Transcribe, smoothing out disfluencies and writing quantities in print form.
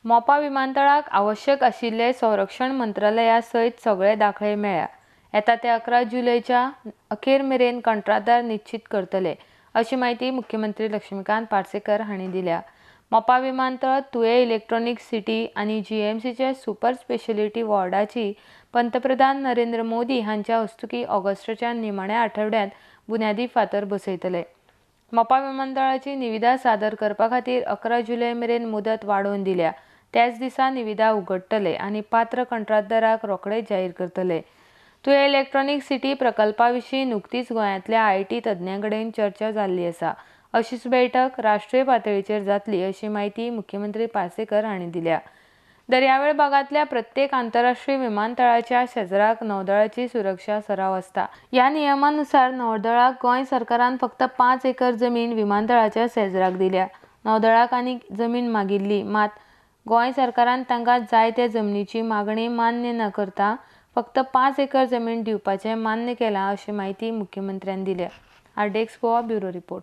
मोपा विमानतळाक आवश्यक आशिल्ले संरक्षण मंत्रालया सयत सगळे दाखले मेळ्ळ्या. येता ते 11 जुलयच्या अखेर मेरेन कंत्राटदार निश्चीत करतले, अशी म्हायती मुख्यमंत्री लक्ष्मीकांत पार्सेकर हांणी दिल्या. मोपा विमानतळ, तुयें इलेक्ट्रॉनीक सिटी आनी जीएमसीचे सुपर स्पेशलिटी वॉर्डाची पंतप्रधान नरेंद्र मोदी हांच्या हस्तुकीं ऑगस्टाच्या निमाण्या आठवड्यांत बुन्यादी फातर बसयतले. मोपा विमानतळाची निविदा सादर करपा खातीर 11 जुलय मेरेन मुदत वाडोवन दिल्या. त्याच दिसा निविदा उगडटले आनी पात्र कंत्राटदाराक रोखडेच जाहीर करतले. तुयें इलेक्ट्रॉनीक सिटी प्रकल्पा विशीं नुकतीच गोंयांतल्या IT तज्ञां कडेन चर्चा जाल्ली आसा. अशीच बैठक राष्ट्रीय पातळीचेर जातली, अशी म्हायती मुख्यमंत्री पार्सेकर हांणी दिल्या. दर्यावेळ भागांतल्या प्रत्येक आंतरराष्ट्रीय विमानतळाच्या शेजराक नौदळाची सुरक्षा सराव आसता. ह्या नियमानुसार नौदळाक गोंय सरकारान फक्त 5 एकर जमीन विमानतळाच्या शेजराक दिल्या. नौदळाक आनीक जमीन मागिल्ली मात गोंय सरकारान तांकां जाय ते जमनीची मागणी मान्य न करता फक्त 5 एकर जमीन दिवपाचें मान्य केलां, अशी म्हायती मुख्यमंत्र्यान दिल्या. RDX Goa bureau report.